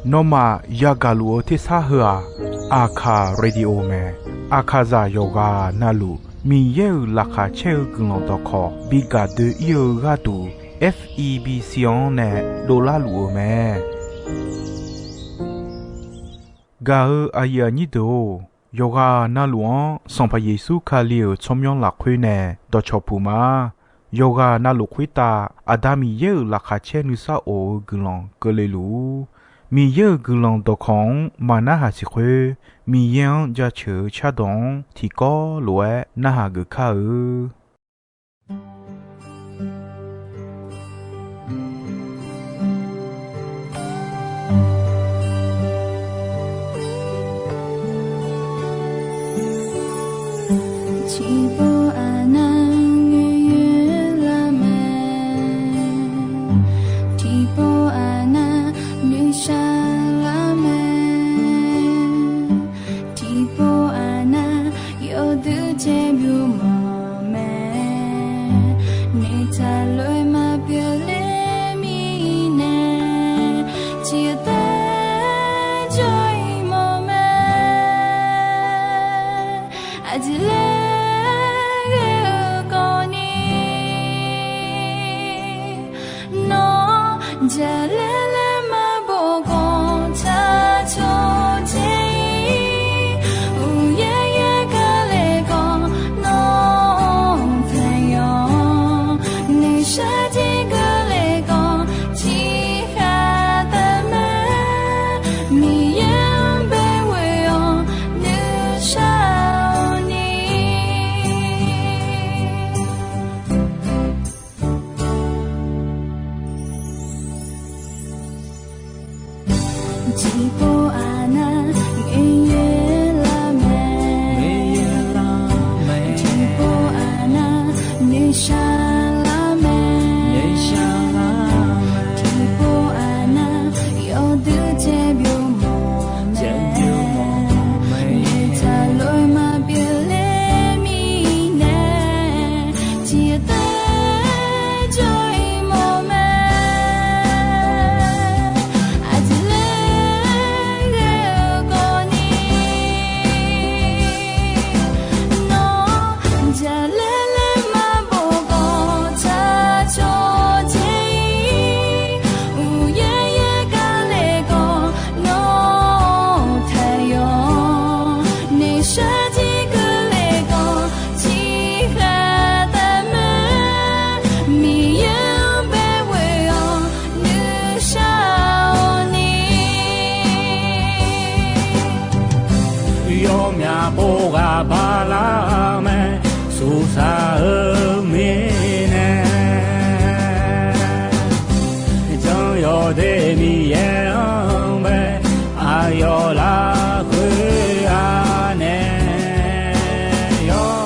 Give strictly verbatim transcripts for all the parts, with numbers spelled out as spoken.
Nawmaf yagaq luf-eu tersar heu-aq, Aqkaq Radio mae. Aqkaqzaq yawqghaq navluf Miqyaer-euq laqkhaq caer-eu guiqlanq dawqkawq bi gaq doe-ir-eu gharduq, F E B C-anr nae dovlar luf-eu mae. Gaq-eu aqyuif aqnyir deuq-or, yawqghaq navluf-anr Sanqpaq Yeqsur Kali-euq tsawrmyanr lafkhoer nae dawqcawq puq ma. Yawqghaq navluf khoertav Aqda Miqyaer-euq laqkhaq caer nuisar of-eu guiqlanq keuvle luf-ur. Miqyaer-euq guiqlanq dawqkawq-anr maq narhaq siq khoer, Miqyaer-anr jaceuq-eu cardawq-anr tiqkawv lof-aer narhaq geuf kar-eu. Tiqpov aqnav ngaeqyaer lar mae. Tiqpov aqnav nuishar lar mae. Tiqpov aqnav yawduq caer byov mawf mae. Noeqtaq lof-aer maqpyeuf ler mirnae, tiqtaer jawr-ir mawf mae. Aqjeq laer ghae-eu kawvni, nawr jaqlaer laer maqbof khawf, tsaqcawq dzae-ir uqyaer yaer gar le khawf, nawr taqyawf noeqshaq jir keuvle khawf, tiqkhaq taqmae. Miqyaer-anr baeqghoe-awr nuishar-awq ni. Tiqpov aqnav ngaeqyaer lar mae. Tiqpov aqnav nuishar lar mae. Tiqpov aqnav yawduq caer byov mawf mae. Noeqtaq lof-aer maqpyeuf ler mirnae, tiqtaer jawr-ir mawf mae. Aqjeq laer ghae-eu kawvni, nawr jaqlaer laer maqbof khawf, tsaqcawq dzae-ir uqyaer yaer gar le khawf, nawr taqyawf noeqshaq jir keuvle khawf, tiqkhaq taqmae. Miqyaer-anr baeqghoe-awr nuishar-awq ni. Yawmyaq pov ghaq bala mae, suqsaq-eu mirnae, jan yawdaef Miqyaer-anr bae, aqyawf lafkhoer-a nae yawr.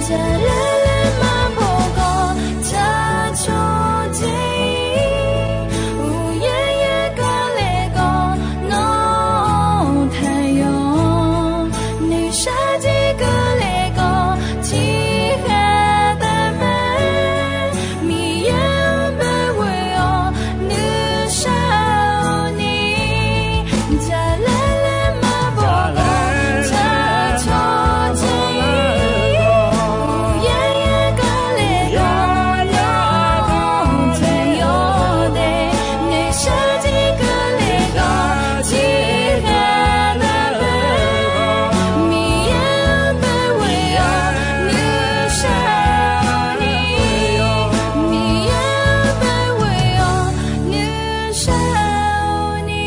Jaqlaer laer maqbof khawf, tsaqcawq dzae-ir uqyaer yaer gar le khawf, nawr taqyawf noeqshaq jir keuvle khawf, tiqkhaq taqmae. Miqyaer-anr baeqghoe-awr nuishar-awq ni. Jaqlaer laer maqbof khawf, tsaqcawq dzae-ir uqyaer yaer gar le khawf, nawr taqyawf daef noeqshaq jir keuvle khawf, tiqkhaq taqmae. Miqyaer-anr baeqghoe-awr nuishar-awq ni. Miqyaer-anr baeqghoe-awr nuishar-awq ni.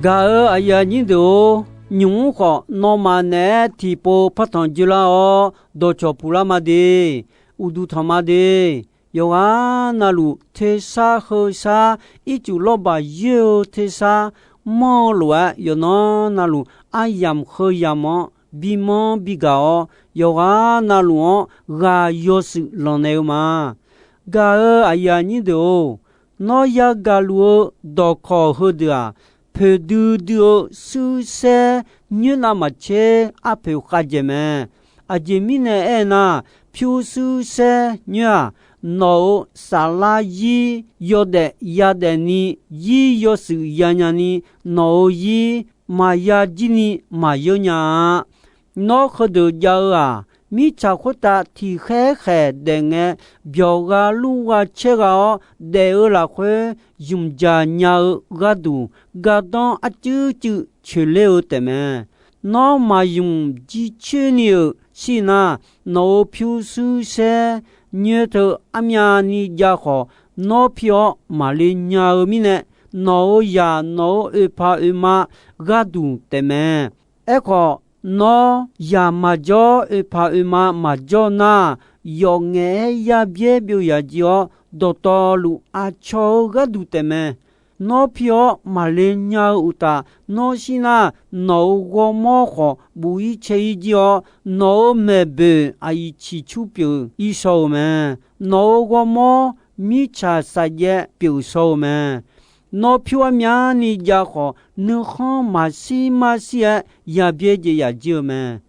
Gaq-euq aqyuif aqnyir deuq-or, nymq-mr khawf nawmaf naeq-aer tiqpov partanq dzoerlar-awr dawqcawq puqlar ma de. Uqduq tanq ma de. Yawqghaq navluf tersar heusar, ircuf lawrbaq yoer-eu tersar, manr-eu lof-aer, yawqnan navluf aryamq heu yamq-anr bimanr bigaq-awr, yawqghaq navluf-anr ghaq yawshuif lanqnaeq-eu ma. Gaq-euq aqyuif aqnyir deuq-or, nawr yagaq luf-eu dawqkawq heudeuq-aq, poeqdui dui-eu shuir saer nyoer navmaqtser arpoeq khavdzaeq mae. Aqjeq mirnae aernar, pyurshuir saer nyoer-aq, nawq-euq saflar zir yawdaef yadaef ni, zir yawshuif yanya ni, nawq-euq zir maqya jir ni maqyeur nya-a. Nawr heudeuq jav-eu-aq, mirtsaq khoertav tiqkhaer khaeq daef ngae, byawq gha lur gha caer gha-awr daef-eu lafkhoer, zmqdzaq nya-eu gharduq gardanr arcuiv cuiv coeqler-eu taefmae. Nawr maqzmq jircoer ni-euq shir nar, nawq-euq pyurshuir saer nyoer teu armyavni jav khawf, nawr pi-awr maqle nya-eu mirnae, nawq-euq zaq nawq-euq oeqpaq oeqma gharduq taefmae. Aerkhawf, nawr zaq maqjawr oeqpaq oeqma maqjawr nar, yawf ngaef-aer yabyaer byov yaqjir-awr, dawqtawvluf aqcawq-eu gharduq taefmae. Nawr pi-awr maqle nya-eu uqtaf, nawr shir nar, nawq-euq ghawrmawr khawf buf-ir cae-ir jir-awr, nawq-euq maeqboeq aqyuif ciqcur pyeuf-ir shaw-eu mae. Nawq-euq ghawrmawr mirtsaq saqjaev pyeuf shaw-eu mae. Nawr pyur armyavni jav khawf, nuikhanr maqshir marshir-aer yabyaer jeq yaf jir-eu mae.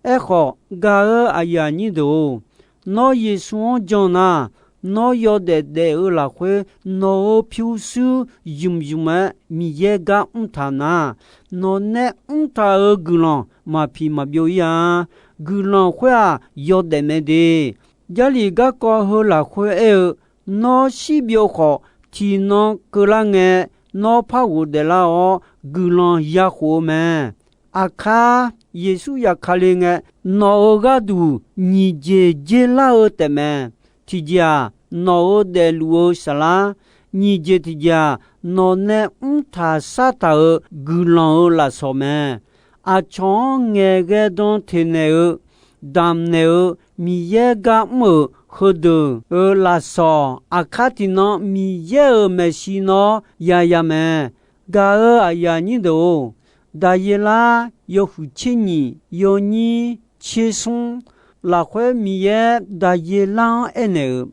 Aerkhawf, gaq-euq aqyuif aqnyir deuq-or, nawr Yeqsur-anr jan nar, nawr yawdaef daef-eu lafkhoer nawq-euq pyurshuir zmqzmq-aer Miqyaer gar mr taq nar, nawqnae mr taq-euq guiqlanq maqpiq maqbyov-ir-a. Guiqlanq khoer-aq, yawdaef mae de. Jarlif garkawv heu lafkhoer aer-eu, nawr shirbyov khawf, tiqnan keuvlar ngae, nawr par ghofdaeflar-awr guiqlanq yakhof-eu mae. Aqkar Yeqsur yaf Kali ngae, nawq-euq gharduq nyiq jeq dzer lar-eu taefmae. Tiqjeq-aq, nawq-euq daefluf-eu saflar, nyiq jeq tiqjeq-aq, nawqnae mrtaq sartaq-euq guiqlanq-euq lafsawq mae. Aqcawq-anr ngaeqghae dan teqnaeq-eu, damqnaeq-eu Miqyaer gar mr-euq heudeuq-euq lafsawq, aqkar tiqnan Miqyaer-euq maeqshi nawr yaya mae. Gaq-euq aqyuif aqnyir deuq-or, Daqyeqlar yawhuiq tser nyiq yawnyir tser smr lafkhoer Miqyaer Daqyeqlar-anr aernaeq-euq,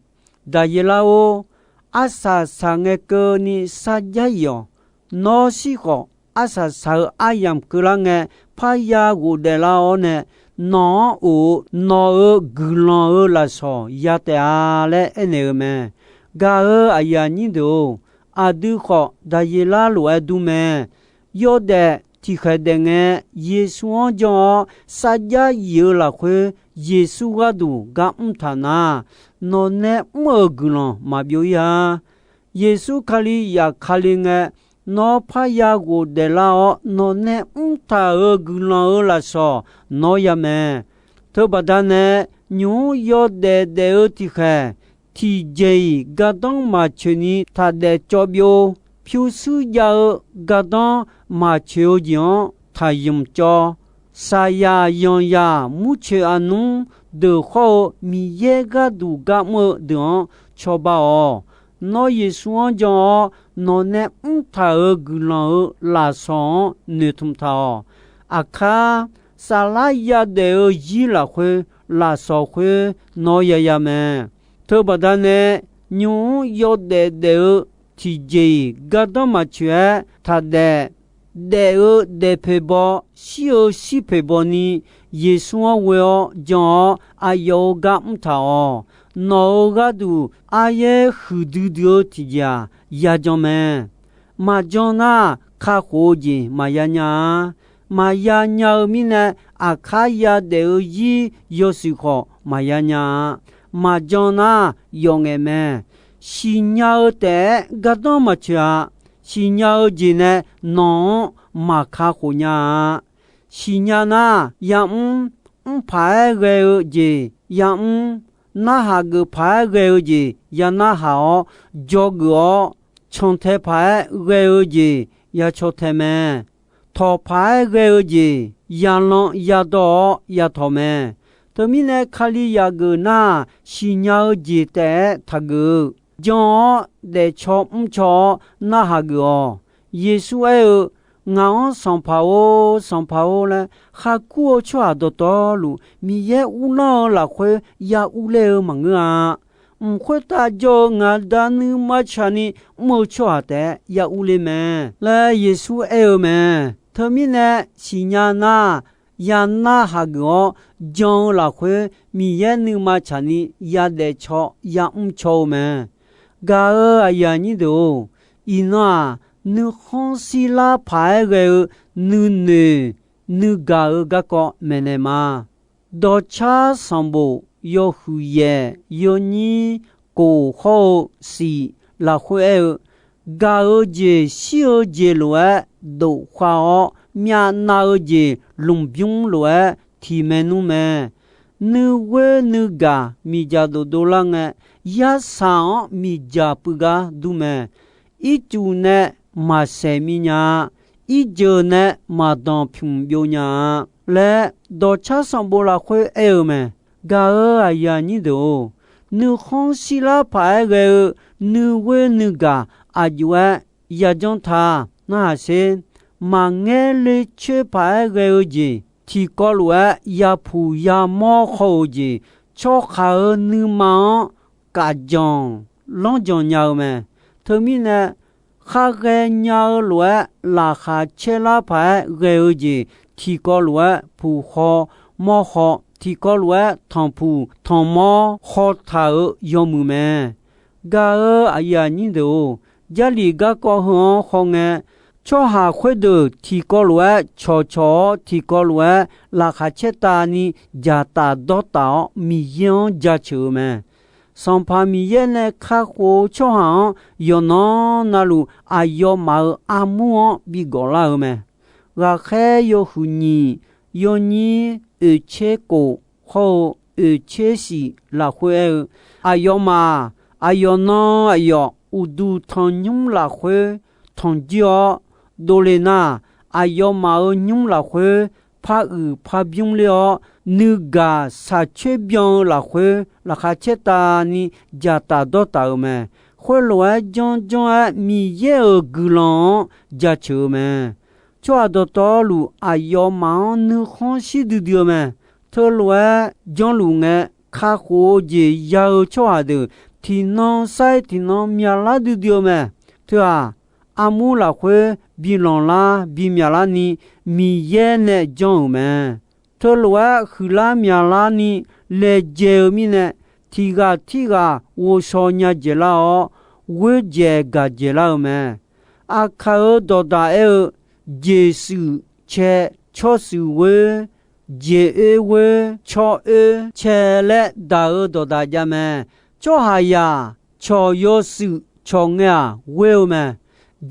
Daqyeqlar-or, arsaq saq ngae keuvni sarjax if-awq. Nawr shir khawf, arsaq saq-eu aryamq keuvlar ngae, parya ghofdaeflar-awr nae, nawq-anr of-eu nawq-euq guiqlanq-euq lafsawq ya taef-a laer aernaeq-eu mae. Gaq-euq aqyuif aqnyir deuq-or, aqdui khawf Daqyeqlar lof-aer dur mae. Yawdaef tiqkhaeq daef ngae, Yeqsur-anr jan-awr sarjax if-eu lafkhoer, Yeqsur gharduq gar mr taq nar, nawqnae mr-euq guiqlanq maqbyov-ir-a. Yeqsur Kali yaf Kali ngae, nawr parya ghofdaeflar-awr nawqnae mrtaq-euq guiqlanq-euq lafsawq nawr ya mae. Teubaqda nae, nymq-mr yawdaef daef-eu tiqkhaeq, tiqjeq-iq gardanr maqcoeq ni taqdaef cawv byov. Pyurshuir jav-eu gardanr maqcoeq-eu jeq-anr taqzmq cawv. Saqyaq yanqyaq murcoeq aqnmr deuq khawr-eu Miqyaer gharduq gar mr-eu deuq-anr cawba-awq. Nawr Yeqsur-anr jan-awr, nawqnae mrtaq-euq guiqlanq-euq lafsawq-anr noeqtmq taq-awq. Aqkar, saflar yadaef-eu zir lafkhoer, lafsawq khoer nawr yaya mae. Teubaqda nae, nymq-mr yawdaef daef-eu tiqjeq-iq gardanr maqcoeq-aer taqdaef, daef-eu daef poeq baw, shir-eu shir poeq baw ni, Yeqsur-anr ghoe-awr jan-awr aqyawf-euq gar mr taq-awq. Nawq-euq gharduq aryaer huiqdui dui-eu tiqjeq-aq, yajan mae. Maqjan nar, kakhof-eu jeq maqya nya-a. Maqya nya-eu mirnae, aqkar yadaef-eu zir yawshuif khawf maqya nya-a. Maqjan nar, yawf ngaef mae. Siqnya-eu taef-aer gardanr maqcoeq-a. Siqnya-eu jeq nae nawq-anr maqkakhof nya-a. Siqnya nar, yamr, mr paq-aer ghae-eu jeq yamr, narhaq geuf paq-aer ghae-eu jeq yanarhaq-awr dzawgeuf-awr, cantae paq-aer ghae-eu jeq yacaw tae mae. Tawq paq-aer ghae-eu jeq yalan yadawr-awr yatawq mae. Teumirnae, Kali yaf geuf nar, siqnya-eu jeq taef-aer taqgeuf-eu, jan-awr daefcaw mrcaw-awr narhaq geuf-awq. Yeqsur aer-eu, Ngaq-anr Sanqpaq-or, Sanqpaq-or laer kharkur-eu tsawrhaq dawqtawvluf, Miqyaer uvlanr-eu lafkhoer ya urler-eu maqngeur-a. Mq khoertav jawr-eu ngaq Da nuima tsaqni mr-eu tsawrhaq taef-aer ya urler mae laer Yeqsur aer-eu mae. Teumirnae siqnya nar, ya narhaq geuf-awr jan-eu lafkhoer Miqyaer nuima tsaqni yadaef caw yamr caw-eu mae. Gaq-euq aqyuif aqnyir deuq-or, iqnan-aq, nuikhanr shirlar paq-aer ghae-eu nuinoeq nuigaq-eu garkawv maeqnaeq ma. Dawqcar sanqbof yawhuiq yaeq yawnyir kof hawr-eu siq lafkhoer aer-eu, gaq-eu jeq shir-eu jeq lof-aer dof khav-awr, myavnav-eu jeq lmqbymr lof-aer tiq maernmr mae. Nuighoer nuigaq miqdzaq dof dovlar ngae, yarsaq-anr miqdzaq puiv gar dur mae. Ircuf nae maqsaeq minya-a. Irjeuq nae maqdanq pymq byov nya-a laer, dawqcar sanqbof lafkhoer aer-eu mae. Gaq-euq aqyuif aqnyir deuq-or, nuikhanr shirlar paq-aer ghae-eu nuighoer nuigaq aqjox-aer yajanr ta. Narhaq sher. Maqngaer le coer paq-aer ghae-eu jeq tiqkawv lof-aer yapuq yamawr haw-euq jeq, tsawrhaq-euq nuima-anr kafjanq lanrjanq nya-eu mae. Teumirnae, khar ghaenya-eu lof-aer laqkhaq caerlar paq-aer ghae-eu jeq, tiqkawv lof-aer puq haw mawr haw, tiqkawv lof-aer tanqpuq tanqmawr haw taq-euq yawmuiq mae. Gaq-euq aqyuif aqnyir deuq-or, Jarlif garkawv heu-anr hawngae, tsawrhaq khoerdeuq tiqkawv lof-aer cawqcawq-awr, tiqkawv lof-aer laqkhaq caertavni dzaqtaf dawrtaf-awr, Miqyaer-anr jaceuq-eu mae. Sanqpaq Miqyaer nae kakhof-eu tsawrhaq-anr yawqnan navluf aqyawfmaf-euq armur-anr bi gawflar-eu mae. Ghaqkhaer yawhuiq nyiq yawnyir oeqtser kof hawr-eu oeqtser siq lafkhoer aer-eu, aqyawfmaf-aq, aqyawf nan aqyawf uqduq tanqnymr lafkhoer tanqjir-awr, dovle nar, aqyawfmaf-euq nymr lafkhoer par uiq par bymr ler-awr, nuigaq shaqcoer byan-eu lafkhoer laqkhaq caertavni dzaqtaf dawrtaf-euq mae. Khoerlof-aer janrjanr-aer Miqyaer-euq guiqlanq-anr jaceuq-eu mae. Tsawrhaq dawqtawvluf aqyawfmaf-anr nuikhanr shir duidui-eu mae. Teulof-aer janrluf ngae, kakhof-eu jeq ya-eu tsawrhaq deuq tiqnan sair tiqnan myaqlar duidui-eu mae. Teu-aq, armur lafkhoer bi lanqlar bi myaqlarni Miqyaer nae janr-euq mae. Teulof-aer huiqlar myaqlarni laejae-eu mirnae, tiq ghaq tirghaq ghovshaw nya dzaeqlar-awr, ghoer dzaeq gaq dzaeqlar-eu mae. Aqkaq-euq dawqdaq aer-eu, jeqshuif cae, cawrshuif ghoer, jeq oer ghoer, cawr oer cae laer daq-euq dawqdaq jav mae. Tsawrhaqzaq cawq yawshuif cawq ngae-aq ghoer-eu mae.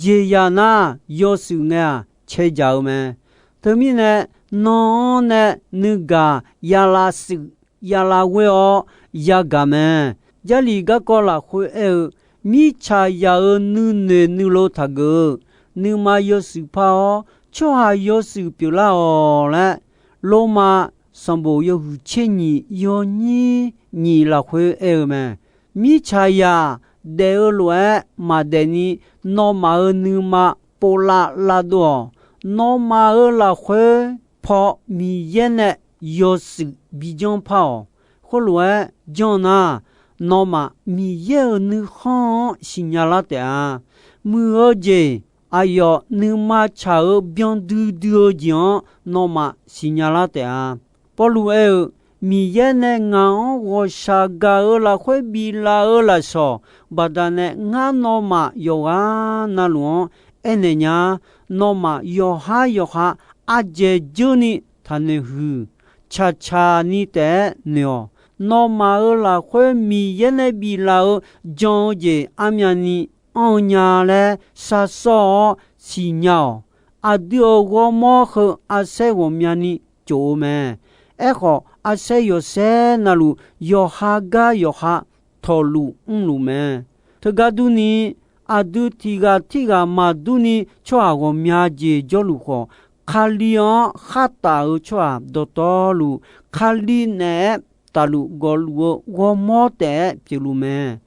Jeqzaq nar yawshuif ngae-aq cae dzaq-eu mae. Teumirnae, nan-anr nae nuigaq yalav shuif yalav ghoer-awr yagaq mae. Jarlif garkawv lafkhoer aer-eu, mirtsaqzaq-euq nuinoeq nuilov taqgeuf-eu, nuima yawshuif par-awr, tsawrhaq yawshuif pyeuflar-awq laer, Lormav sanqbof yawhuiq tser nyiq yawnyir nyiq lafkhoer aer-eu mae. Mirtsaqzaq daef-eu lof-aer maqdaef ni, nawmaf-euq nuima povlav lavdov-awq. Nawmaf-euq lafkhoer paw Miqyaer nae yawshuif bijanr par-awq. Khoerlof-aer janr nar, nawmaf Miqyaer-euq nuikhanr-anr siqnya lar taef-a. Muiq-eu jeq, aqyawf nuima tsaq-eu byan duidui-eu jeq-anr nawmaf siqnya lar taef-a. Pawrluv aer-eu, Miqyaer nae ngaq-anr ghawqshaq gaq-euq lafkhoer biflaf-eu lafsawq baqdanae, ngar nawmaf yawqghaq navluf-anr aernaeq nya-a. Nawmaf yawqhar yawqha ardzaeq dzeur ni taqnoeq huiq. Tsaqtsaq ni taef-aer noeq-awq. Nawmaf-euq lafkhoer Miqyaer nae biflaf-eu jan-eu jeq armyavni anr-eu nya laer sharsawr-awr siqnya-awq. Aqdui-euq ghawrmawr heu arsaer ghawqmyani tsof-eu mae. Aerkhawf, arsaer yawsaer navluf yawqha gar yawqha tawqluf mrluf mae. Teugar durni, aqdui tiq ghaq tirghaq maqdur ni tsawrhaq ghawqmya jeq jawrluf khawf, Kali-anr khartaf-eu tsawrhaq dawqtawvluf, Kali naeq-aer taqluf gawvluf-eu ghawrmawr taef-aer pyeufluf mae.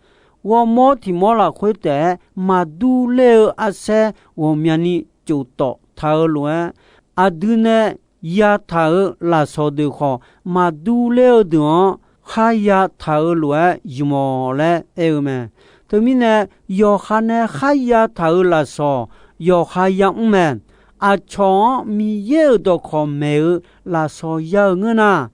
Ghawrmawr tiq mawr lafkhoer taef-aer maqdur ler-eu arsaer ghawqmyani tsof tawf taq-euq lof-aer, aqdui nae yataq-euq lafsawq deuq khawf, maqdur ler-eu deuq-anr kharya taq-euq lof-aer ymq-awq laer aer-eu mae. Teumirnae, yawqha nae kharya taq-euq lafsawq yawqha yamr mae. Aqcawq-anr Miqyaer-euq dawqkawq maeq-eu lafsawq ya-euq ngeur nar,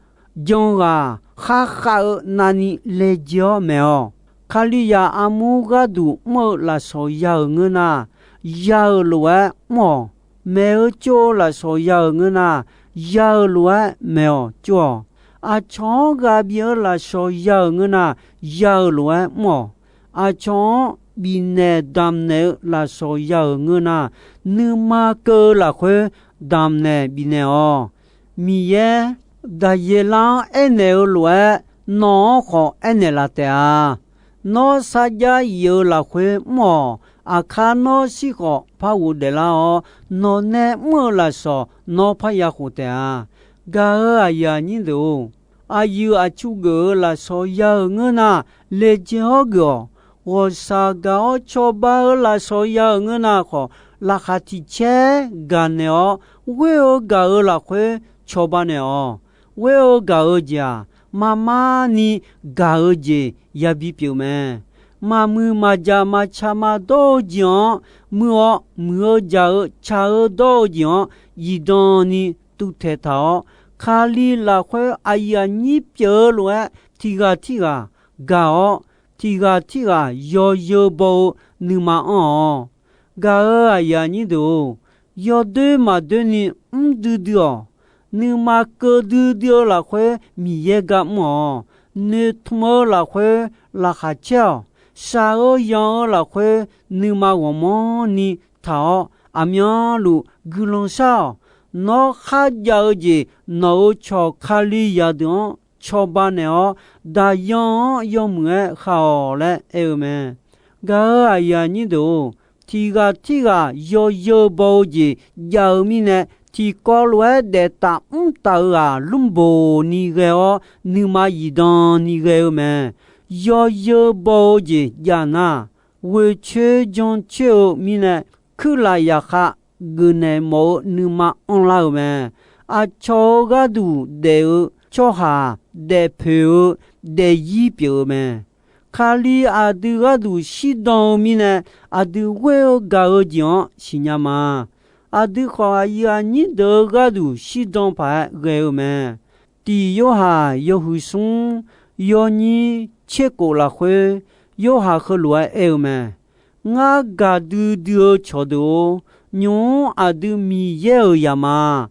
janghaq kharkhav-eu navni laejae-awr maeq-awq. Kalizaq armur gharduq mr-eu lafsawq ya-euq ngeur nar, ya-euq lof-aer mr-awq. Maeq-eu tsov-eu lafsawq ya-euq ngeur nar, ya-euq lof-aer maeq-awq tsov-awq. Aqcawq-anr ghaq bif-eu lafsawq ya-euq ngeur nar, ya-euq lof-aer mr-awq. Aqcawq-anr bifnaeq damqnaeq-eu lafsawq ya-euq ngeur nar, nuima keuv-eu lafkhoer damqnaeq bifnaeq-awq. Miqyaer, Daqyeqlar-anr aernaeq-eu lof-aer, nawq-anr khawf aernaeq laf taef-a. Nawr sarjax if-eu lafkhoer mr-awq. Aqkar nawr shir khawf par ghofdaef lar-awr, nawq nae mr-eu lafsawq nawr parya khof taef-a. Gaq-euq aqyuif aqnyir deuq-or, aqyuif aqtsu geuf-eu lafsawq ya-euq ngeur nar, laejae-awr geuf-awq. Ghawqshaq gaq-awr cawba-eu lafsawq ya-euq ngeur nar khawf, laqkhaq tiq caer gaqnaeq-awr, ghoer-eu gaq-euq lafkhoer cawba naeq-awq. Ghoer-eu gaq-eu jeq-aq, marmar ni gaq-eu jeq yabi pyeuf mae. Maqmuiq maqjaq maqtsaq maqdawr-eu jeq-anr muiq-awr, muiq-eu jaq-eu tsaq-eu dawr-eu jeq-anr zifdan ni tuvtaeq taq-awr, Kali lafkhoer aqyuif aqnyir pyeuf-eu lof-aer, tiq ghaq tirghaq gaq-awr, tiq ghaq tirghaq yawzeu baw-eu nuima anr-awq. Gaq-euq aqyuif aqnyir deuq-or, yawdoer maqdoer ni mr duidui-awq. Nuima keuv duidui-eu lafkhoer Miqyaer gar mr-awq. Noeqtmq-eu lafkhoer laqkhaq caer-awq. Shaq-eu yanq-eu lafkhoer nuima ghawqmanrni taq-awr, aqmyanluf guiqlanq shar-awq. Nawr kharjav-eu jeq nawq-euq cawq Kalizaq deuq-anr cawba naeq-awr, daqyan-anr yawmuiq-aer khav-awq laer aer-eu mae. Gaq-euq aqyuif aqnyir deuq-or, tiq ghaq tirghaq yawzeu baw-eu jeq jav-eu mirnae, tiqkawv lof-aer daef taf mr taf-eu ghaq lmrboq ni ghae-awr, nuima zifdan ni ghae-eu mae. Yawzeu baw-eu jeq jav nar, ghoeqcoer jancoer-eu mirnae, kuirlaf zaqkhav geufnaeq mawf-eu nuima anrlar-euq mae. Aqcawq-euq gharduq daef-eu tsawrhaq daefpoeq-eu daefzir pyeuf-eu mae. Kali aqdui gharduq shirdan-eu mirnae, aqdui ghoer-eu gaq-eu jeq-anr siqnya ma. Aqdui khawf, aqyuif aqnyir deuq-euq gharduq shirdan paq-aer ghae-eu mae. Tiq Yorhaq yawhuiq smr yawnyir tserkhof lafkhoer, Yorhaq heulof-aer aer-eu mae. Ngar gaqdui dui-eu cawqdeuq-or, nymq-mr aqdui Miqyaer-euq zaq ma.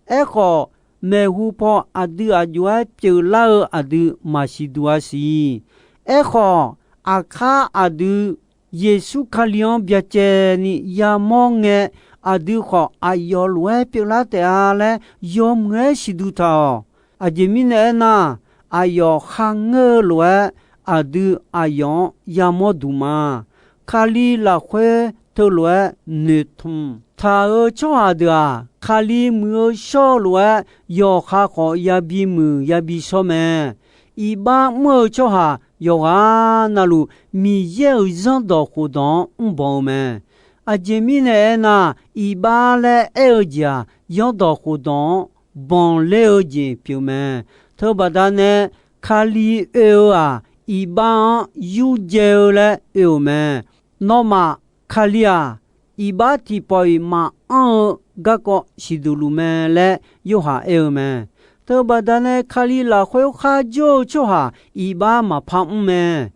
Aerkhawf, maeqhu paw aqdui aq jov-aer pyeuflar-eu aqdui maqsiq duq-a siq. Aerkhawf, aqkar aqdui Yeqsur Kali-anr byacaevni yamawr ngae, aqdui khawf aqyawf lof-aer pyeuflar taef-a laer yawmuiq-aer siqduq taq-awq. Aqjeq mirnae aernar, aqyawf kharngeur-eu lof-aer aqdui aqyawf-anr yamawr duq ma. Kali lafkhoer teulof-aer noeqtmq taq-euq tsawrhaq deuq-aq, Kali muiq-eu shawr-eu lof-aer yawqha khawf yabi muiq yabi shawr mae. Iqbax mr-eu tsawrhaq yawqghaq navluf Miqyaer-euq zanrdawq khofdawq-anr mrbanq-eu mae. Aqjeq mirnae aernar, iqbax laer aer-eu jeq-aq, zanrdawq khofdawq-anr banqler-eu jeq pyeuf mae. Teubaqda nae, Kali oe-eu-aq, iqbax-anr yurdzae-eu laer oe-euq mae. Nawmaf, Kali-aq, iqbax tiqpawf-iq maqanr-eu garkawv siqduq luf mae laer Yorhaq aer-eu mae. Teubaqda nae, Kali lafkhoer kharjawr-eu tsawrhaq iqbax maqpar mr mae.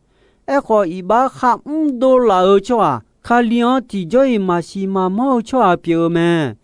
Aerkhawf, iqbax kharmr dovlaf-eu tsawrhaq, Kali-anr tiqjawr-iq maqsiq maqmawr-eu tsawrhaq pyeuf-eu mae.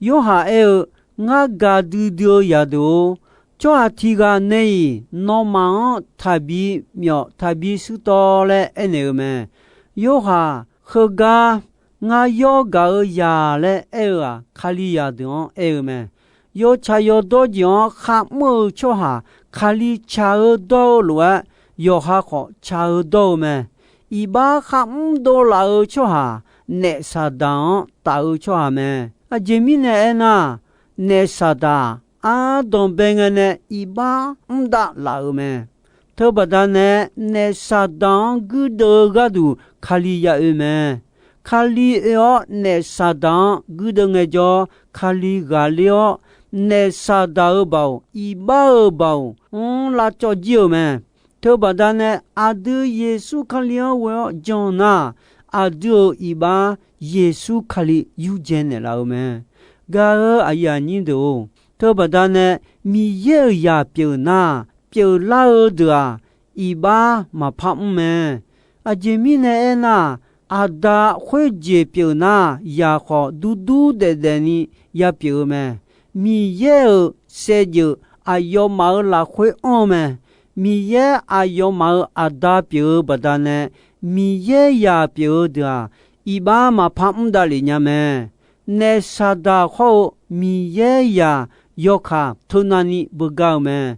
Yorhaq aer-eu, Ngar gaqdui dui-eu zaqdeuq-or, tsawrhaq tiq ghaq nae-iq nawmaf-anr taqbi myawf taqbi shuirtawv laer aernaeq-eu mae. Yorhaq heugar, Ngar yawr gaq-eu zaq laer aer-eu-aq, Kalizaq deuq-anr aer-eu mae. Yawtsaq yawdawr jeq-anr kharmr-eu tsawrhaq, Kali tsaq-eu dawr-eu lof-aer, yawqha khawf tsaq-eu dawr-eu mae. Iqbax kharmr dovlaf-eu tsawrhaq, naef Saqdaq-anr taf-eu tsawrhaq mae. Aqjeq mirnae aernar, naef Saqdaq ardanqbae ngae nae iqbax mr davlaf-euq mae. Teubaqda nae, naef Saqdaq-anr guirdeuv-eu gharduq Kali ya oe mae. Kali oe-awr naef Saqdaq-anr guirdeuv ngaejawr, Kali ghaqler-awr, naef Saqdaq-euq baoq, iqbax-euq baoq-anr lavcawv jir-euq mae. Teubaqda nae aqdui Yeqsur Kali-anr ghoe-awr jan nar, aqdui-euq iqbax Yeqsur Kali yurdzae naeqlaf-eu mae. Gaq-eu aqyuif aqnyir deuq-or, teubaqda nae Miqyaer-euq zaq pyeuf nar, pyeuflar-eu deuq-aq, iqbax maqpar mr mae. Aqjeq mirnae aernar, Aqda khoerjeq pyeuf nar, zaq khawf durdur daefdaef ni yapyeuf-eu mae. Miqyaer-euq saevdzeuf aqyawfmaf-euq lafkhoer anr-eu mae. Miqyaer aqyawfmaf-euq Aqda pyeuf-eu baqdanae, Miqyaer zaq pyeuf-eu deuq-aq, iqbax maqpar mr davlef nya mae. Naef Saqdaq hawr-eu Miqyaer zaq yawkaq teunav ni beugar-eu mae.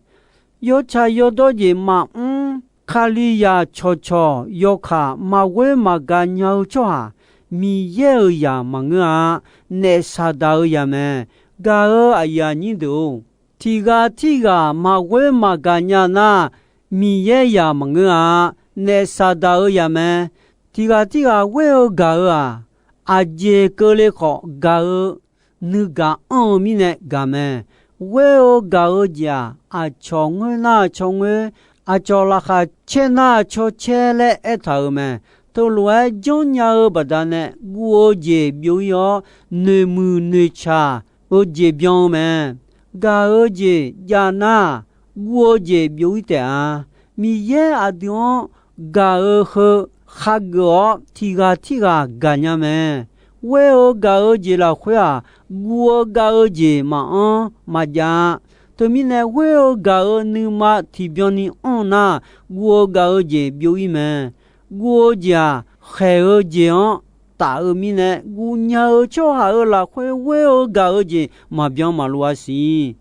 Yawtsaq yawdawr jeq maqmr, Kalizaq cawqcawq yawkaq maqghoer maqgaq nya-eu tsawrhaq, Miqyaer-euq zaq maqngeur-a. Naef Saqdaq-euq zaq mae. Gaq-eu aqyuif aqnyir deuq-or, tiq ghaq tirghaq maqghoer maqgaq nya nar, Miqyaer zaq maqngeur-a. Naef Saqdaq-euq zaq mae. Tiq ghaq tirghaq ghoer-eu gaq-eu-aq, aqjeq keuvle khawf gaq-eu nuigaq anr-eu mirnae gaq mae. Ghoer-eu gaq-eu jeq-aq, aqcawq ngoer nar-aq cawq ngoer, aqcawq laqkhaq caer nar-aq cawq caer laer aertaq-euq mae. Teulof-aer janrnya-eu baqdanae guv-eu jeq byov-ir-awr, noeqmuiq noeqcaq-eu jeq byan-eu mae. Gaq-eu jeq jav nar, guv-eu jeq byov-ir taef-a. Miqyaer aqdui-anr gaq-eu heu khageuf-awr, tiq ghaq tirghaq gaqnya mae. Ghoer-eu gaq-eu jeq lafkhoer-aq, guv-eu gaq-eu jeq maqanr maqjav-a. Teumirnae ghoer-eu gaq-eu nuima tiqbyan ni anr nar, guv-eu gaq-eu jeq byov-ir mae. Guv-eu jeq-aq, khaeq-eu jeq-anr taf-eu mirnae, guv nya-eu tsawrhaq-euq lafkhoer ghoer-eu gaq-eu jeq maqbyan maqlof-a siq.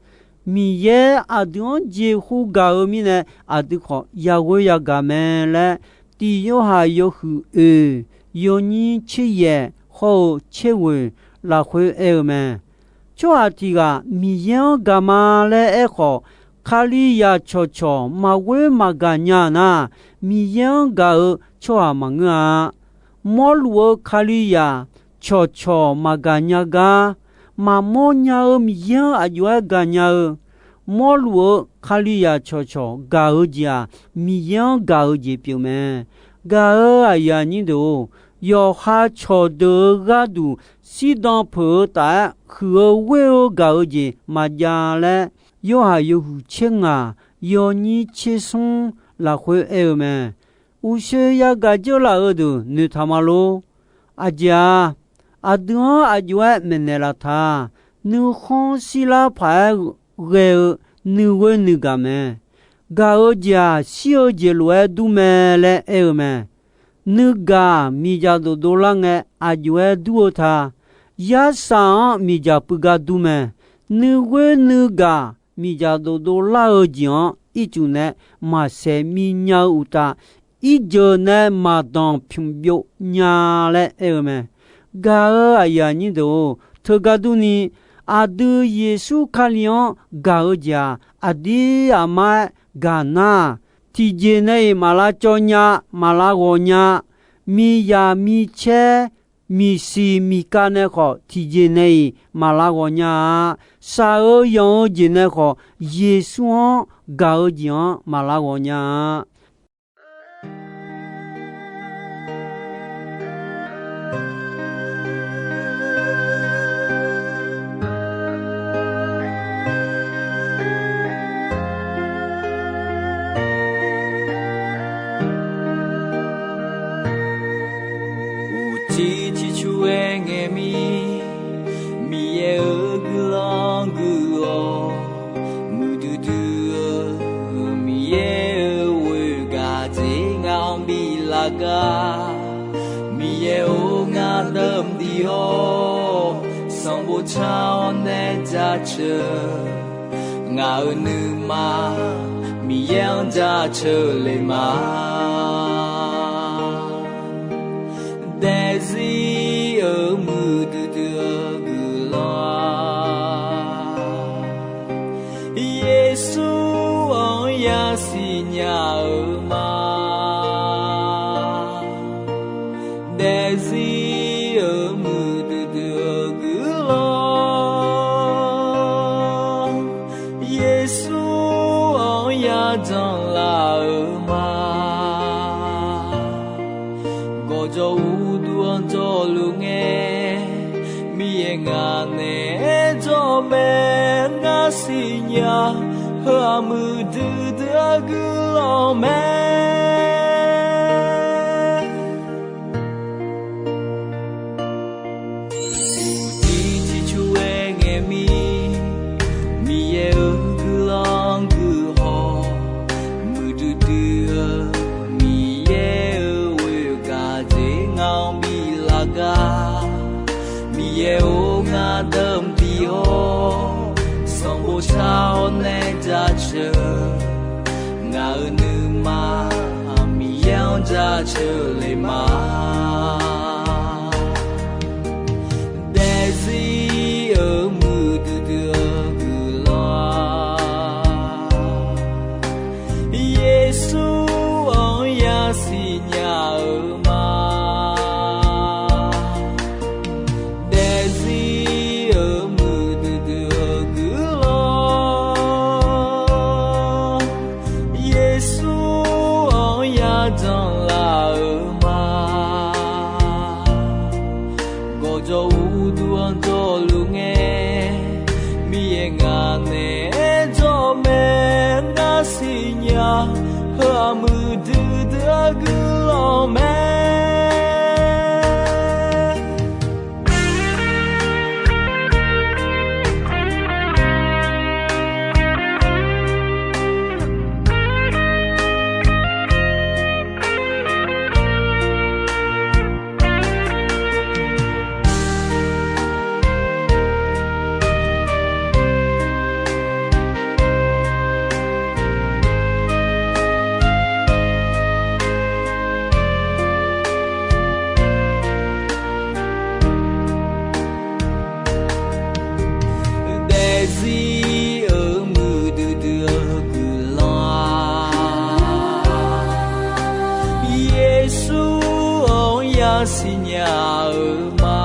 Miqyaer aqdui-anr jeqhu gaq-eu mirnae, aqdui khawf yaghoer yagaq mae laer, Tiq Yorhaq yawhuiq oeq, yawnyir tser yaef hawr-eu tser ghoeq lafkhoer aer-eu mae. Tsawrhaq tiq ghaq Miqyaer-anr gaq ma laer aerkhawf, Kalizaq cawqcawq maqghoer maqgaq nya nar, Miqyaer-anr gaq-eu tsawrhaq maqngeur-a. Mawrluf-eu Kalizaq cawqcawq maqgaq nya gar, maqmawr nya-eu Miqyaer-anr aqjox-aer gaqnya-eu, mawrluf-eu Kalizaq cawqcawq gaq-eu jeq-aq, Miqyaer-anr gaq-eu jeq pyeuf mae. Gaq-eu aqyuif aqnyir deuq-or, yawqha cawqdeuq-eu gharduq shirdan peuq-eu taf-aer huiq-eu ghoer-eu gaq-eu jeq maqjav laer, Yorhaq yawhuiq tser ngaq, yawnyir tser smr lafkhoer aer-eu mae. Uqshoe yagaq dzeurlaf-eu deuq noeqtaq ma lor. Aqjeq-aq, aqdui-anr aqjox-aer maeqnaeq laf ta. Nuikhanr shirlar paq-aer ghae-eu nuighoer nuigaq mae. Gaq-eu jeq-aq, shir-eu jeq lof-aer dur mae laer aer-eu mae. Nuigaq miqdzaq dofdov lar ngae aqjox-aer dur-eu ta. Yarsaq-anr miqdzaq puiv gar dur mae. Nuighoer nuigaq miqdzaq dofdov lar-eu jeq-anr ircuf nae maqsaeq mi nya-eu uqtaf, irjeuq nae maqdanq pymq byov nya laer aer-eu mae. Gaq-eu aqyuif aqnyir deuq-or, teugar durni, aqdui Yeqsur Kali-anr gaq-eu jeq-aq, aqdir aqmar-aer gaq nar, tiqjeq nae-iq maq lavcawv nya, maq lav ghawq nya, miqzaq micaer, miqsiq miqkav nae khawf tiqjeq nae-iq maq lav ghawq nya-a. Shaq-eu yanq-eu jeq nae khawf, Yeqsur-anr gaq-eu jeq-anr maq lav ghawq nya-a. Uqcif ciqcuf-aer ngae mir, Miqyaer-euq guiqlanq guiq-awr, muiqdui dui-eu Miqyaer-euq ghoer gaq dzer ngaq-anr bi lar gar. Miqyaer-or, ngar deuq diq-awr, sanqbof car-awr nae jaceuq. Ngaq-euq nuima, Miqyaer-anr jaceuq le ma. Daefzir-euq muiqdui dui-eu guiqlanq-a, Yeqsur-anr yasiq nya-eu ma. Daefzir Ngaq naeq-aer jawr mae, ngar siqnya, heu-aq muiqdui dui-eu guiqlanq mae. Uqcif ciqcur-aer ngaeq mir, Miqyaer-euq guiqlanq guiqhaw, muiqdui dui-eu Miqyaer-euq ghoer-eu gaq jeq ngaq-anr bi lar gar. Miqyaer-or, ngar deuq mq diq-awr, sanqbof shar-awr nae jaceuq, ngaq-euq nuima Miqyaer-anr jaceuq le ma. Daefzir-euq muiqdui dui-eu guiqlanq-a, Yeqsur-anr yasiq nya-eu ma. Daefzir-euq muiqdui dui-eu guiqlanq, Yeqsur-anr yadanq laf-eu ma. Gawqjawq uqduq-anr jawrluf ngae, Miqyaer ngaq naeq-aer jawr mae, ngar siqnya, heu-aq muiqdui dui-eu guiqlanq mae. Daefzir-euq muiqdui dui-eu guiqlanq-a, Yeqsur-anr yasiq nya-eu ma.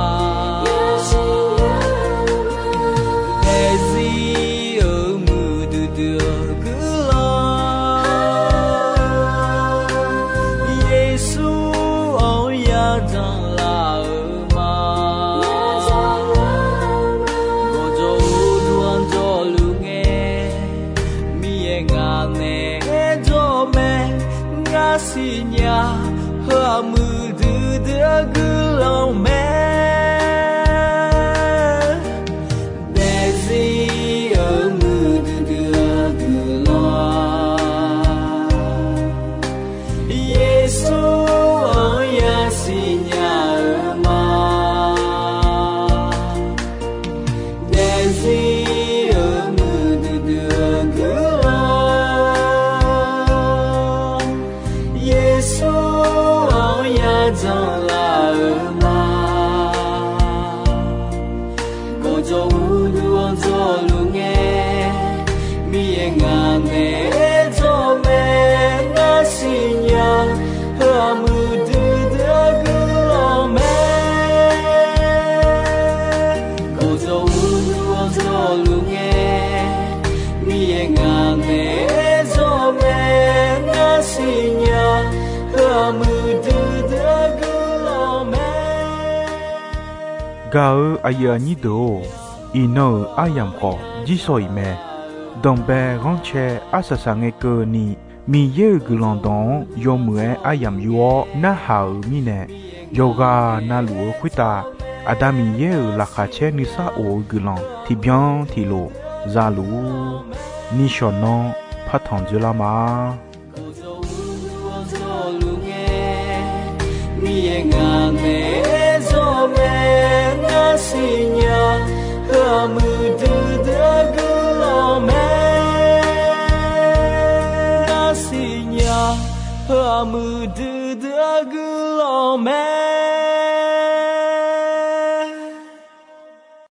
Daefzir-euq muiqdui dui-eu guiqlanq, Yeqsur-anr yadanq laf-eu ma. Gawqjawq uqduq-anr jawrluf ngae, Miqyaer ngaq naeq-aer jawr mae, ngar siqnya, heu-aq muiqdui dui-eu guiqlanq mae. Daefzir-euq muiqdui dui-eu guiqlanq-a, Yeqsur-anr yasiq nya-eu ma. Daefzir-euq muiqdui dui-eu guiqlanq, Yeqsur-anr yadanq laf-eu ma. Gawqjawq uqduq-anr jawrluf ngae, Miqyaer ngaq naeq-aer jawr mae, ngar siqnya, heu-aq muiqdui dui-eu guiqlanq mae. Gawqjawq uqduq-anr jawrluf ngae, Miqyaer ngaq naeq-aer jawr mae, ngar siqnya, heu-aq muiqdui dui-eu guiqlanq mae. Gaq-eu aqyuif aqnyir deuq-or, iqnan-euq aryamq khawf jirsawq iq mae. Danqbae ghanrcae arsaq saq ngae keuvni, Miqyaer-euq guiqlanq dawq-anr yawmuiq-aer aryamq yur-awr narhaq-euq mirnae, yawqghaq navluf-eu khoertav Aqda Miqyaer-euq laqkhaq caer nuisar of-eu guiqlanq tiqbyan tiqlof za luf-ur. Nishawq nanr partanq dzoerlar ma. Miqyaer ngaq naeq-aer jawr mae, ngar siqnya, heu-aq muiqdui dui-eu guiqlanq mae. Ngar siqnya, heu-aq muiqdui